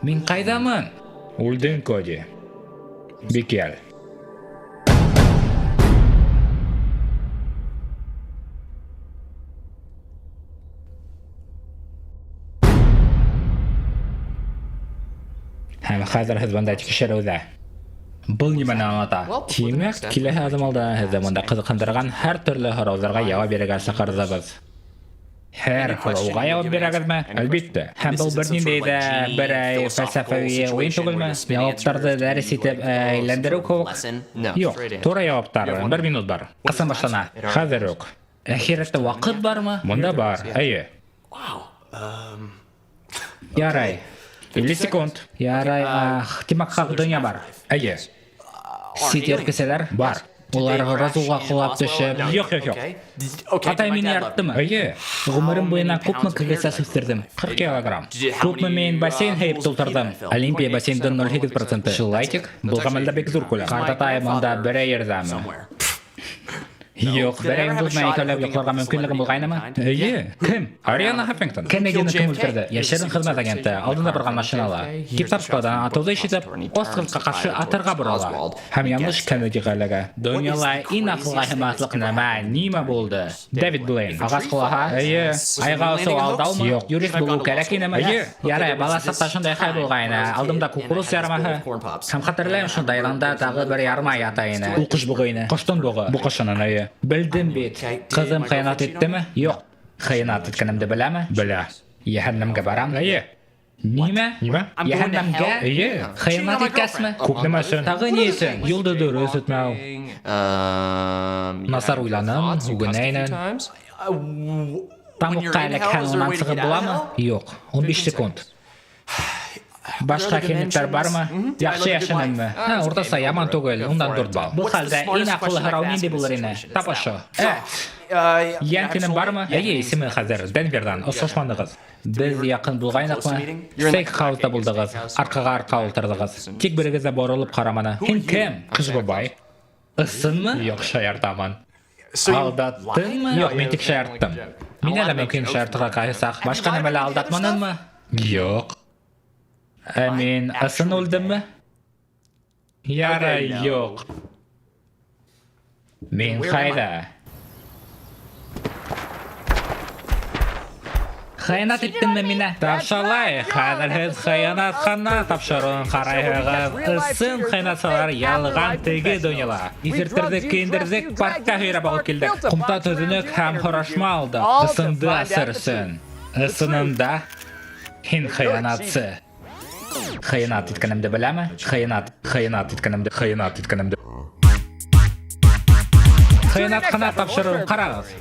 Мин ҡайҙамын? Үлдең, Коди. Бик йәл. Һәм хәҙер һеҙ бында тикшереүҙә. Был нимәне аңлата? Тимәк, киләһе аҙым алдан һеҙҙе бында ҡыҙыҡһындырған һәр төрлө һорауҙарға яуап бирергә саҡырҙыбыҙ. Һәр һорауға яуап бирәгеҙме? Әлбиттә. Һәм был бер ниндәй ҙә берәй фәлсәфәви уйын түгелме? Яуаптарҙы дәрес итеп әйләндереү кеүек? Юҡ, тура яуаптар. Бер минут бар. Ҡасан башлана? Хәҙер үк. Әхирәттә ваҡыт бармы? Монда бар, әйе. Ярай. 50 секунд. Ярай, ах, тимәк, хак дөнья бар. Әйе. Сит ил кешеләр бар. Улар Разулга колап төшеп, юк, юк, юк. Атай мине яраттымы? Әйе. Гомерем буена күпме кегесәс үстердем? 40 килограмм. Күпме мин бассейн һыйып тултырдым? Олимпия бассейнының 0,8 проценты. Шулай тик, бу гамәлдә бик зур күләм. Картатай монда берәй ердәме? Юк, берәй йолдыз белән икәүләп йокларга мөмкинлегем булгайнымы? Әйе. Кем? Ариана Хаффингтон. Кеннедины кем үтерде? Яшерен хезмәт агенты, алдында барган машинала. Кип Складан атуды ишетеп, Освальдка каршы атарга борыла. Һәм ялгыш Кеннедига эләгә. Дөньяла иң акылга һыймаслык нәмә нимә булды? Дэвид Блейн. Агач колаһа? Әйе. Айга осу алдаумы? Юк. Юрист булу кәрәк инеме? Әйе. Ярай, бала чакта шундай хәл булгайны. Алдымда кукуруз ярмаһы. Һәм хәтерләйм, шунда янында тагы бер ярма ята ине. Ул кош бугы ине. Коштың бугы. Бу кошынын, әйе. Белдем бит. Кызым хыянат иттеме? Юк. Хыянат иткәнемде беләме? Белә. Йәһәннәмгә барам? Әйе. Нимә? Нимә? Йәһәннәмгә? Әйе. Хыянат иткәсме? Күп нәмә өчен. Тагы ни өчен? Юлды дөрес үтмәү. Насар уйланым, үгенә инем. Тамукка эләкһәң, уннан чыгып буламы? Юк. 15 секунд. Башка кимлекләр бармы? Яхшы яшәнемме? Һә, уртача яман түгел, уннан 4 балл. Бу хәлдә иң акыллы һорау нинди булыр ине? Тап ошо. Эт. Янкиның бармы? Әйе, исеме хәзер Денвердан. Очрашмадыгыз. Без якын булгайныкмы? Стейк-хаузда булдыгыз, аркага арка утырдыгыз. Тик берегез дә борылып карамады. Һин кем? Кыш бабай. Ысынмы? Юк, шаяртамын. Алдаттыңмы? Юк, мин тик шаярттым. Мине дә мөмкин шаяртырга кайсак. Башка нәмәлә алдатмадыңмы? Юк. Ә мин ысын үлдемме? Ярай, юк. Мин кайда? Хыянат иттеңме мине? Тапшалай, хәзер һез хыянат хана тапшыруын карайһыгыз. Ысын хыянатчылар ялган теге дөньяла. Исертердек, киендердек, паркка һөйрәп алып килдек. Кумта төзенек һәм һорашма алдык. Ысынды асыр өчен. Ысынында һин хыянатчы. Хыянат иткәнемде беләме? Хыянат, хыянат иткәнемде, хыянат иткәнемде. Хыянат кына тапшыруын карагыз.